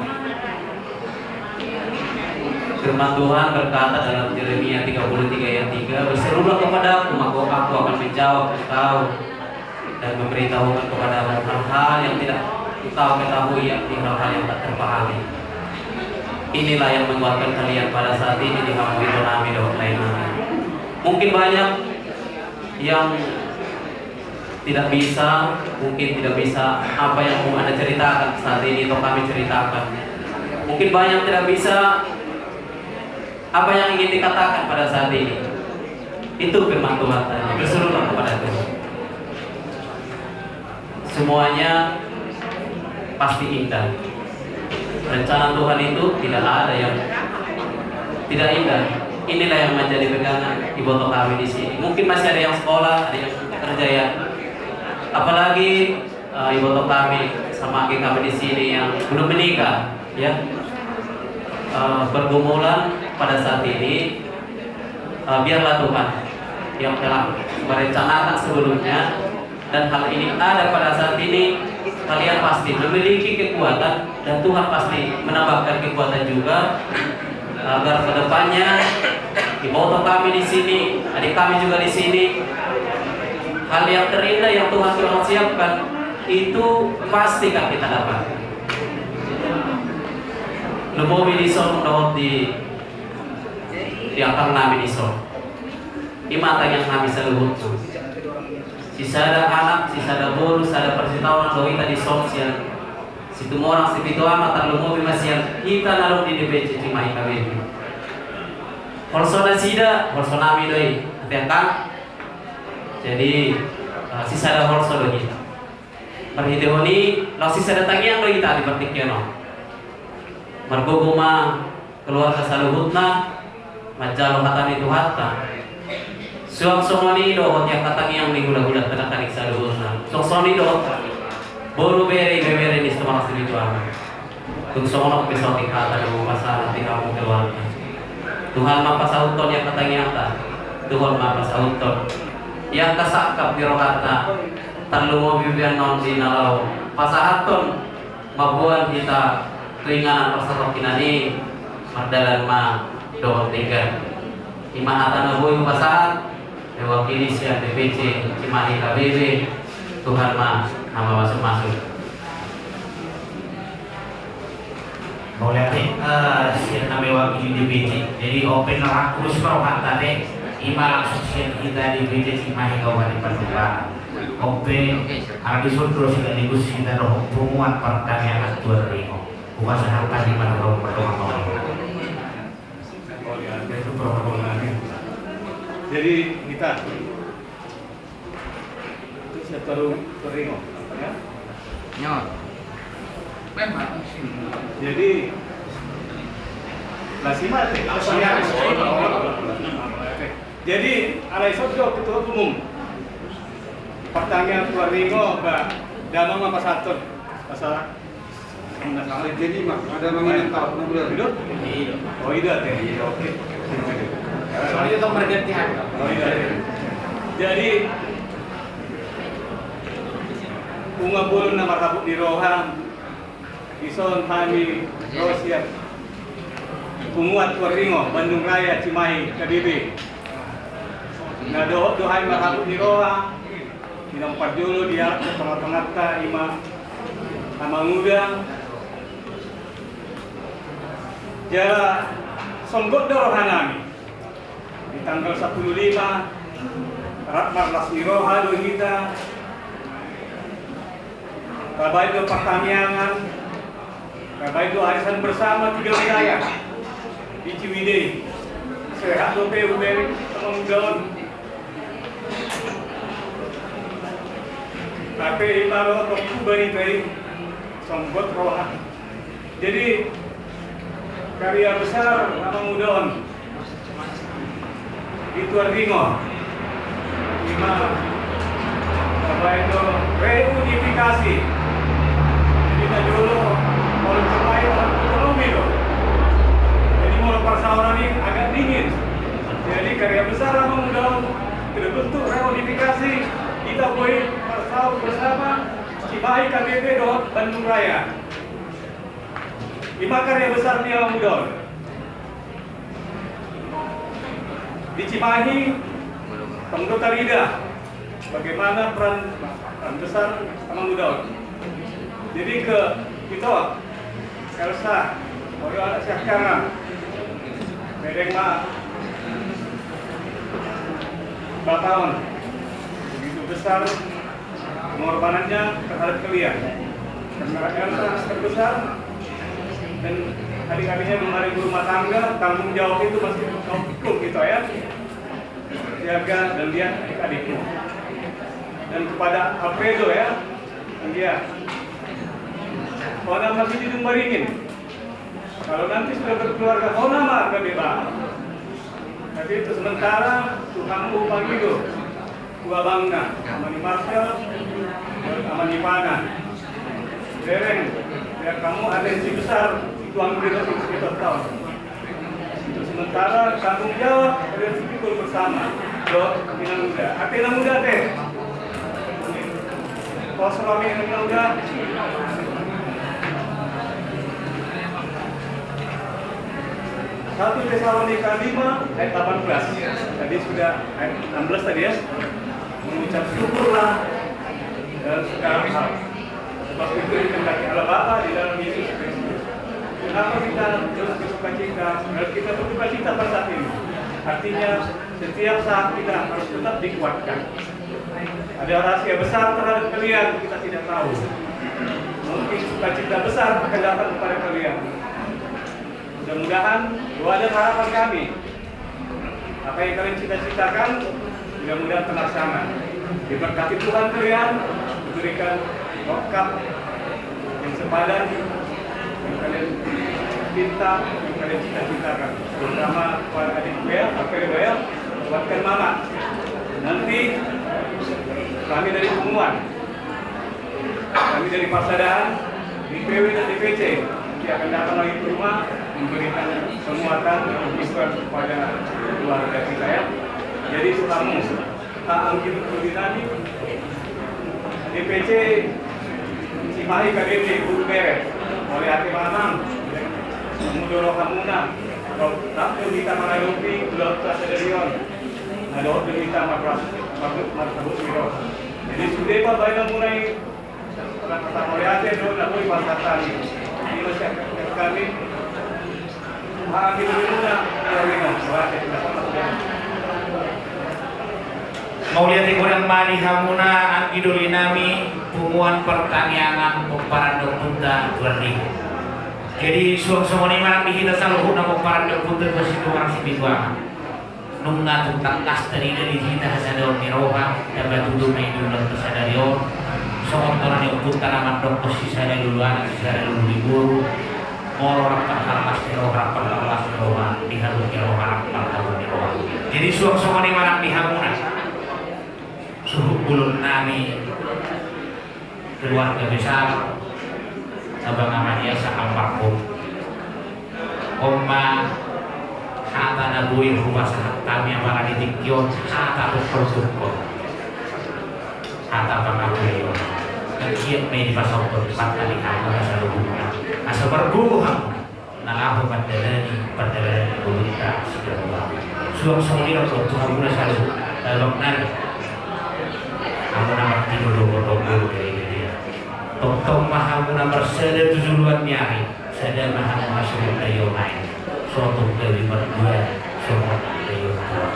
Firman Tuhan berkata dalam Yeremia tiga puluh tiga ayat tiga, "Berserulah kepadaku, maka aku akan menjawab engkau." Dan memberitahukan kepadamu hal-hal yang tidak engkau ketahui, yakni hal-hal yang tak terpahami. Inilah yang menguatkan kalian pada saat ini di hamu iboto nami dohot lae nami. Mungkin banyak yang tidak bisa, mungkin tidak bisa apa yang mau Anda ceritakan saat ini atau kami ceritakan. Mungkin banyak tidak bisa apa yang ingin dikatakan pada saat ini. Itu firman Tuhan tadi. Berserulah kepada Tuhan. Semuanya pasti indah. Rencana Tuhan itu tidak ada yang tidak indah. Inilah yang menjadi pegangan iboto kami di sini. Mungkin masih ada yang sekolah, ada yang kerja, ya. Apalagi eh, iboto kami sama anggi kami di sini yang belum menikah, ya. Eh, pergumulan pada saat ini, eh, biarlah Tuhan yang telah merencanakan sebelumnya, dan hal ini ada pada saat ini, kalian pasti memiliki kekuatan dan Tuhan pasti menambahkan kekuatan juga. Agar kedepannya, iboto kami di sini, adik kami juga di sini, hal yang terindah yang Tuhan sudah siapkan, itu pasti akan kita dapat. Lumobi dison dohot di, di angka nami dison. I ma tangiang nami saluhutna. Sisada anak, sisada boru, sada parsitaonon do hita dison sian Situmorang Sipitu Ama, tarlumobi ma sian hita na adong di D P C Cimahi K B B. Holso nasida, holso nami do i, ate angka. Jadi, eh, sisada holso do hita. Marhitehon i, laos sisada tangiang do hita di partingkian on. Margogo ma keluarga saluhutna, manjalo hata ni Tuhanta. Suang songon i dohot angka tangiang ni hulahulanta nangkaning saluhutna. Suang songon i dohot boru, bere, ibebere ni Situmorang Sipitu Ama. Tung songon on pe saotik hata do hupasahat di hamu keluarga. Tuhan ma pasauthon angka tangiangta. Tuhan ma pasauthon angka sangkap ni rohanta. Tarlumobi pe annon di na laho pasahathon mamboan hita tu inganan parsatongkinan i, mardalan ma dohot denggan. I ma hata na boi hupasahat mewakili sian D P C Cimahi K B B. Tuhan ma na mamasumasu. Mauliate, eh, sian na mewakili D P C. Jadi on pe na rangkul si rohanta te, i ma langsung sian hita D P C Cimahi Kabupaten Bandung Barat. On pe, ala dison do sekaligus hita dohot punguan partangiangan tu ari on. Hupasahat hami ma tu hamu, Jadi hita. Itu siap taruh kering, oh. Ya. Nyawa. Jadi, alai so do ketua umum. Pertanyaan tu ari on, ba, damang ma pasahathon. Masalah. Jadi, Mak, ada manginan tahu, Mak, udah. Hidup? Hidup. Oh, hidup, ya? Iya, oke. Soalnya itu berganti hari. Oh, hidup, ya. Jadi, nunga bolon na marhabot ni roha, dison hami ro sian punguan Tuanringo, Bandung Raya, Cimahi, K B B. Na dohot do hami marhabot ni roha, di na parjolo di tonga-tonganta i ma amanguda. Jala songgot do rohanami. Di tanggal sapuluh lima, rap marlas ni roha do hita. Tabaen do partangiangan, tabaen do arisan bersama tiga wilayah di Ciwidei. Sehat dope hubereng amanguda on. Tapi ima ro tongku barita i, songgot roha. Jadi, karya besar amanguda on di Tuanringo, ima tabaen do reunifikasi. Jadi, na jolo, molo Cimahi on otonomi do. Jadi, molo parsaoran i agak dingin. Jadi, karya besar amanguda on, terbentuk reunifikasi, hita boi marsaor bersama, Cimahi, K B B dohot Bandung Raya. Ima karya besar ni amanguda on. Di Cimahi, tong do tarida bagaimana peran, peran besar amanguda on. Jadi ke kita, Elsa, olo anak siangkangan, bereng ma bapa on. Begitu besar pengorbanannya terhadap kalian. Karena Elsa terbesar dan adik-adiknya belum ada ibu rumah tangga, tanggung jawab itu masih kau pikul gitu ya. Jaga dan lihat adik-adikmu. Dan kepada Alfredo ya, dan dia. Kau nama masih di Dumbaringin. Kalau nanti sudah berkeluarga, kau nama agak bebas. Tapi itu sementara, Tuhan mau panggil tu abangna, ama ni Marcel, ama ni Pana. Bereng, biar kamu ada isi besar, itu ambil itu sekitar tahun. Untuk sementara, tanggung jawab, ada pikul bersama. Dok, inang muda. Ate inang muda, ate. Kau suami inang muda. Satu Tesalonika lima ayat delapan belas. Tadi sudah ayat enam belas tadi ya. Mengucap syukurlah dalam segala hal. Sebab itu dikehendaki Allah Bapa di dalam Yesus Kristus. Kenapa kita terus bersukacita? Kalau kita bersukacita pada saat ini, artinya setiap saat kita harus tetap dikuatkan. Ada rahasia besar terhadap kalian, kita tidak tahu. Mungkin sukacita besar akan datang kepada kalian. Mudah-mudahan doa dan harapan kami, apa yang kalian cita-citakan, mudah-mudahan terlaksana. Diberkati Tuhan kalian, diberikan lengkap yang sepadan, yang kalian pinta, yang kalian cita-citakan. Terutama kepada adikku ya, Alfredo ya, kuatkan mama. Nanti kami dari punguan, kami dari Parsadaan, D P W dan D P C, nanti akan datang lagi ke rumah, memberikan penguatan dan dukungan kepada keluarga kita ya. Jadi, kamu, Pak Anggi Doli nami, D P C Cimahi K B B, Guru Bere, mauliate ma amang, molo rohamuna, rap do hita mangadopi ulaon sadari on, na dohot do hita marlas, marlas, marlas ni roha. Jadi, sude pambahenanmuna i, mauliate do na boi pasahat hami. Ima sian hami. Mauliate godang ma di hamuna anggi doli nami, punguan partangiangan pomparan ni ompunta Tuan Ri. Jadi, suang songon i ma nang di hita saluhutna pomparan ni ompunta Tuan Situmorang Sipitu Ama. Nunga tung tangkas tarida di hita hasadaon ni roha, tapatudu ma i di ulaonta sadari on. Songon tona ni ompunta na mandokkon: Sisada lulu anak, sisada lulu boru. Molo rap parhallas ni roha, rap parhallas ni roha, di hamu ni roha, rap parhamu ni roha. Jadi suang songon i ma nang di hamuna, suhut bolon nami, keluarga besar Abang Amaniasa almarhum. On ma hata na boi hupasahat hami apala di tingki on, hata tungkol-tungkol, hata pangapulion. Anggiat ma i dipasahathon Tuhanta di hamuna saluhutna, asa margogo hamuna na laho mandalani pardalanan ni ngolunta siganup ari. Suang songon i do tu hamuna saluhutna, abang nami. Hamuna martinodohon do i. Tongtong ma hamuna marsada tu joloan ni ari, sada ma hamuna songon daion aek, so tung gabe mardua songon daion tuak.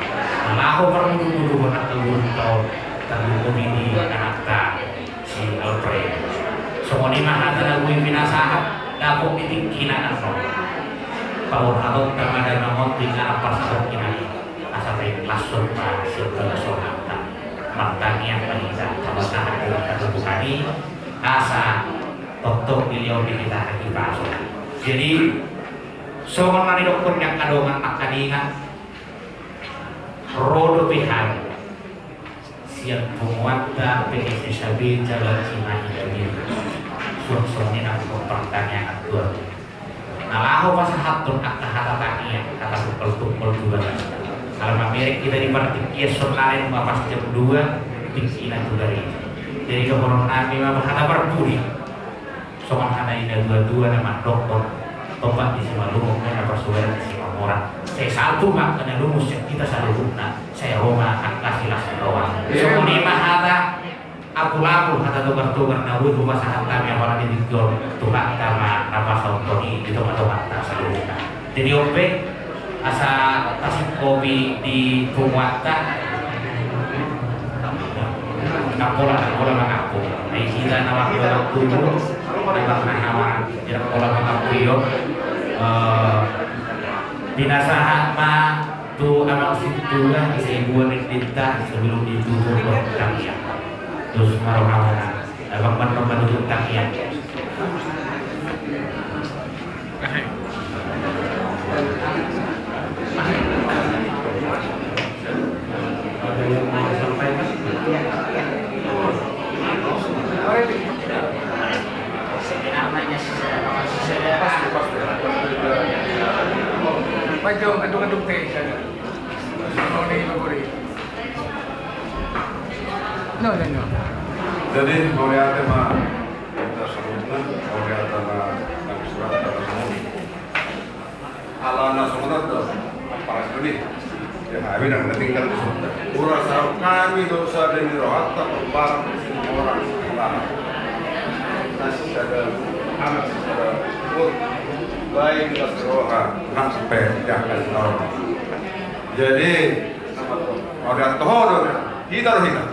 Na laho marmudu-muduhon angka ngolunta on, tarlumobi di anakta si Alfred. Songon i ma hata na boi pinasahat, dapot di tingkina annon. Paborhatonta ma damang on tu inganan parsatongkinan i, asa taikhlasson ma sian bagasan hata. Martangiang ma hita, paborhaton tu Tuhan i, asa tongtong dilehon di hita hahipason. Jadi songon na nidokkon ni angka dongan nangkaningan, ro dope hami sian punguanta P S S A B Jalan Cimahi Dabil. Suang songon i nang partangiangan tu ahu, na laho pasahathon angka hata tangiang, hata tungkol-tungkol tu bagasta. Ala mamereng hita di partingkian, saonari nunga pas jam dua, tingkina tu gareja. Jadi dohonon nami ma hata parpudi. Songon hata ni na tua-tua na mandokkon: Tombak ni Simalungun, na pasupasu ni Simamora. Sai salpu ma angka na lumus sian hita saluhutna, sai ro ma angka silas ni roha. Songon i ma hata apul-apul, hata togar-togar na boi hupasahat hami apala di tingki on, Tuhanta ma na pasahathon i di tonga-tonganta saluhutna. Jadi on pe, asa tasingkopi di punguanta. Ndang pola, ndang pola mangampu. Ai hita na laho mangampu, na laho na hama, ndang pola mangampu i on. Eh, pinasahat ma tu amang sintua, asa ibuan ni denta, sebelum ditutup tangiang. Terus ma roha mana? Abang, manang manutut tangiang. Ada yang mau disampaikan? Pak Jo, aduk-aduk teh, saya. Mau di Luburi. No, no, no. Jadi, mauliate ma hita saluhutna, mauliate ma nang surat na songon i. Ala na songon on do, paras do i. Ya, hami nang na tinggal di surga. Ura saut hami do sada ni rohanta, pembarang Simamora, na sisada anak, sisada boru. Baik las ni roha, nang sampe, ya, kan, jadi, Mauliate ho do hita, do hita.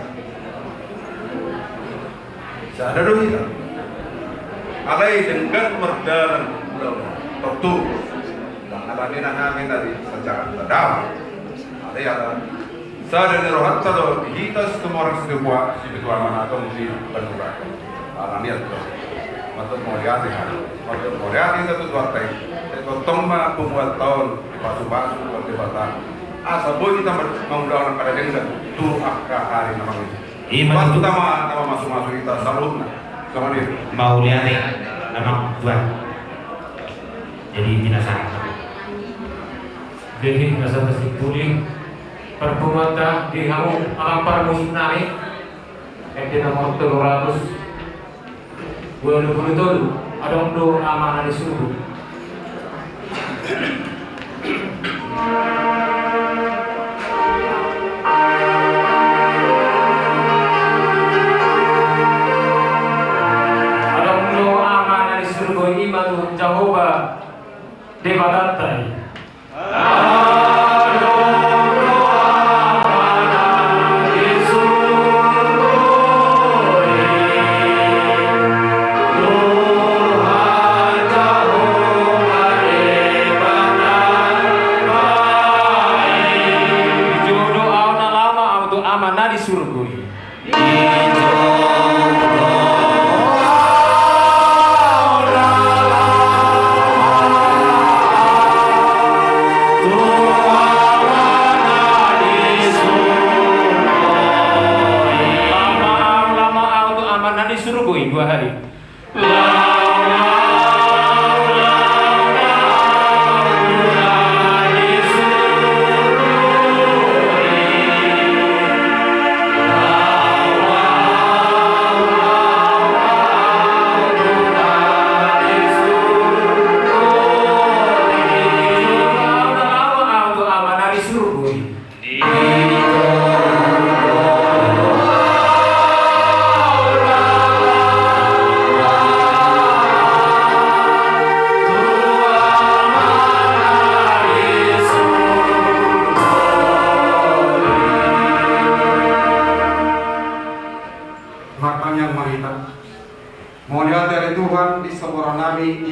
Sada do hita. Alai denggan mardalan ulaon. Tontu. Ndang ala ni na hami na di sanjangan tadau. Alai ala sada ni rohanta do di hita Situmorang Situboa, Sipitu Ama na adong di Bandura. Ala ni i do. Mauliate hita. Mauliate hita tu Tuhanta i. Tongtong ma punguanta on dipasu-pasu Debata. Asa boi hita mangulahon angka na denggan tu angka ari na mangihut. Ima tutu. Basta ma na mamasu-masu hita saluhutna. Songon i. Mauliate, amang tuan. Jadi, pinasahat. Jadi, na so tasimpuli parpunguanta di hamu amang parmusik nami. Ende nomor tolu ratus. Ualu pulu tolu, adong do Ama na di surgo. Adong do Ama na di surgo, ima Tuhan Jahowa Debatanta i.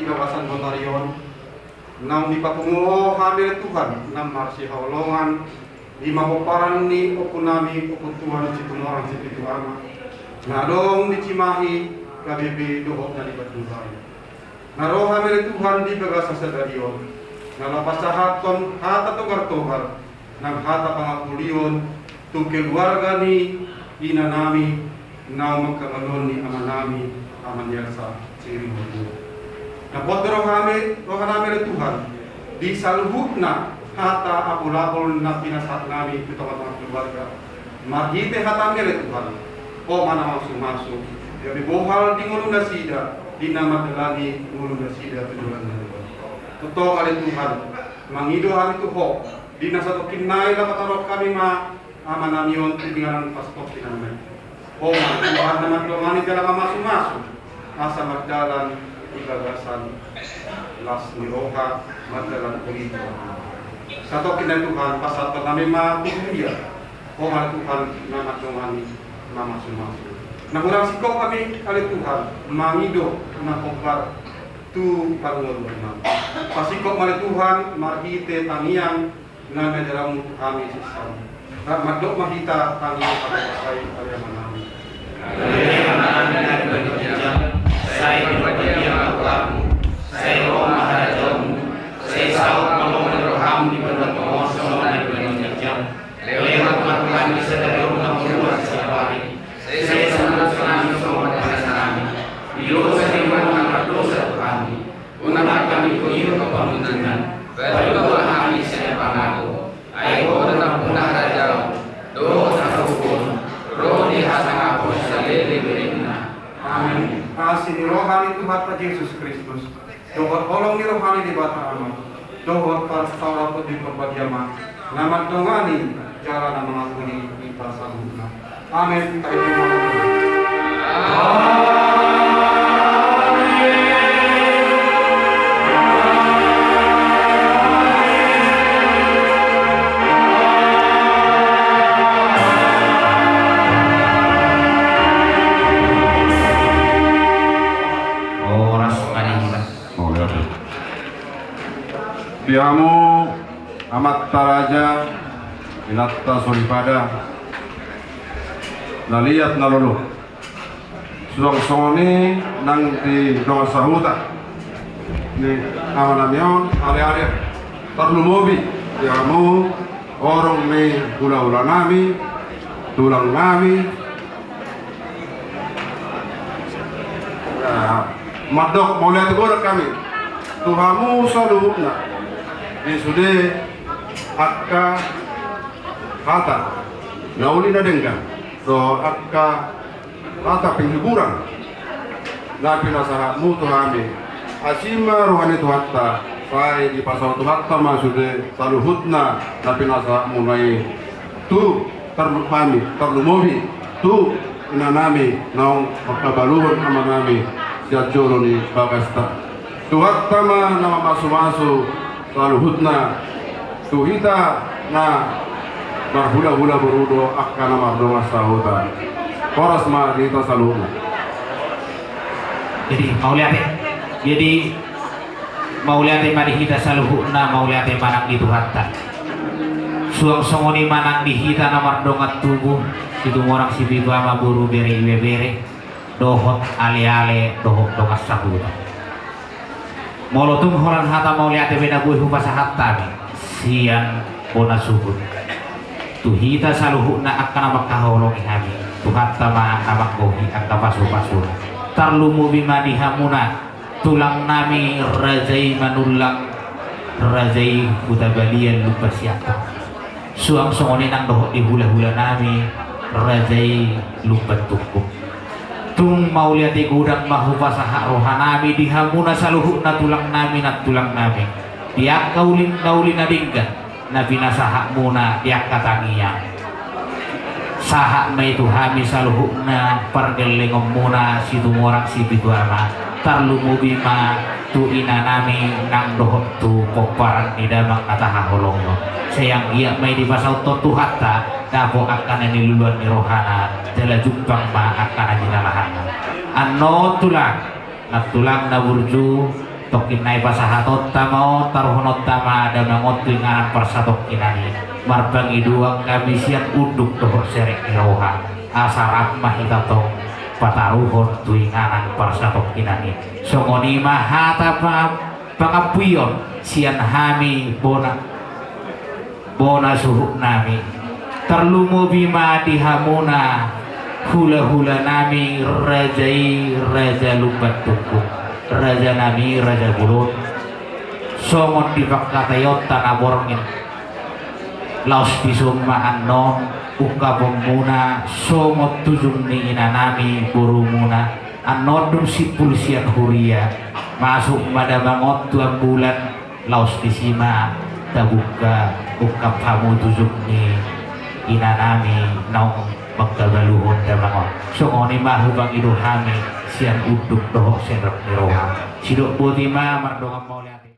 Di bagasan botari on, naung dipapungu Ho hami ale Tuhan na marsihaholongan, i ma pomparan ni ompunami, ompu Tuan Situmorang Sipitu Ama, na adong di Cimahi, K B B dohot na di Bandung Raya. Na ro hami ale Tuhan di bagasan sadari on, na laho pasahathon hata togar-togar, nang hata pangapulion tu keluarga ni inanami, naung manghaholongi amanami, Ama ni Elsa Siriwardua. Na pos do rohanami, rohanami ale Tuhan, di saluhutna hata apul-apul na pinasahatnami tu tonga-tonga keluarga. Marhite hatami ale Tuhan, Ho ma na masu-masu, gabe bohal di ngolu nasida, di na mandalani ngolu nasida tu joloan ni ari on. Tongtong ale Tuhan, mangido hami tu Ho, di na satongkin nai laho pataruhon hami ma amanami on tu inganan pastor tinanna i. Ho ma Tuhan na mandongani jala mamasu-masu, asa mardalan di bagasan las ni roha, mardalan politik. Satongkin nai Tuhan, pasahathon hami ma tu huria, Ho ma Tuhan na mandongani, mamasu-masu. Na hurang singkop hami ale Tuhan, mangido na hombar tu parngoluannami. Pasingkop ma ale Tuhan, marhite tangiang, na niajarmu tu hami sisam. Rap mandok ma hita tangiang pasahat-pasahat i ale Amanami. Sai diparbadiaon ma goarmu, sai ro ma harajaonmu, sai saut ma lomo ni roham di banua tonga on songon na di banua ginjang. Lehon ma tu hami sadari on hangoluan siapari. Sai sahat ma tu hami songon panesanami di dosa ni angka na mardosa tu hami. Unang hami huhut tu pangunjunan, paluahon hami sian na pangago. Ai Ho do nampuna harajaon, dohot hagogoon, ro di hasangapon saleleng-lelengna. Amen. Asi ni roha ni Tuhanta Jesus Kristus, dohot holong ni roha ni Debata Ama, dohot parsaoralhon ni Tondi Parbadia ma, na mandongani jala na mangapuli hita saluhutna. Amen. Horas ma di hita. Di hamu amanta raja, inanta soripada, na liat na lolo. Suang songon i nang di dongan sahuta ni amanami on, ale-ale, tarlumobi di hamu horong ni hula-hulanami, tulangnami. Nah, mandok mauliate godang hami tu hamu saluhutna di sude angka hata na uli na denggan dohot angka hata penghiburan na pinasahatmu tu hami. Asi ma roha ni Tuhanta, sai dipasaut Tuhanta ma sude saluhutna na pinasahatmuna i tu tarlu-, hami, tarlumobi tu inanami naung manghabaluhon amanami sian jolo ni bagasta. Tuhanta ma na mamasu-masu saluhutna tu hita na marhula-hula boru dohot angka na mardongan sahuta. Horas ma di hita saluhutna. Jadi, mauliate. Jadi, mauliate ma di hita saluhutna, mauliate ma nang di Tuhanta. Suang songon i ma nang di hita na mardongan tubu, Situmorang Sipitu Ama, boru, bere, ibebere, dohot ale-ale, dohot dongan sahuta. Molo tung holan hata mauliate pe na boi hupasahat hami sian bona suhut tu hita saluhutna angka na mangkaholongi hami, Tuhanta ma na manggohi angka pasu-pasuna. Tarlumobi ma di hamuna tulangnami, raja i Manullang, raja i Huta Balian, Lumban Siantang. Suang songon i nang dohot di hula-hulanami, raja i Lumban Tungkung. Tung mauliate godang ma hupasahat rohanami di hamuna saluhutna tulangnami, nantulangnami, di angka uli na, uli na denggan na pinasahatmuna di angka tangiang. Sahat ma i tu hami saluhutna pargellengonmuna Situmorang Sipitu Ama, tarlumobi ma tu inanami nang dohot tu pomparan ni damang na tahaholongi on. Sai anggiat ma i dipasauthon Tuhanta dapot angka na niluluan ni rohana, jala jumpang ma angka na jinalahanna. Annon tulang, nantulang na burju, Tongkin na i pasahatonta ma on, taruhononta ma damang on tu inganan parsatongkinan i. Marpangidoan hami sian unduk dohot serep ni roha, asa rap ma hita tong pataruhon tu inganan parsatongkinan i. Songon i ma hata pa-, pangampuion sian hami bona, bona suhut nami. Tarlumobi ma di hamuna hulahula nami raja i, Raja Lumban Tungkung, raja nami, raja bolon. Songon di pangkataionta na borngin, laos dison ma annon ungkaponmuna songon tujung ni ina nami borumuna. Annon dung simpul sian huria, masuk ma damang on tu ambulan, laos disi ma tabuka ungkap hamu tujung ni ina nami naung mangkabaluhon damang on. Songon i ma hupangido hami sian unduk dohot serep ni roha. Sidok boti ma, mardongan mauliate.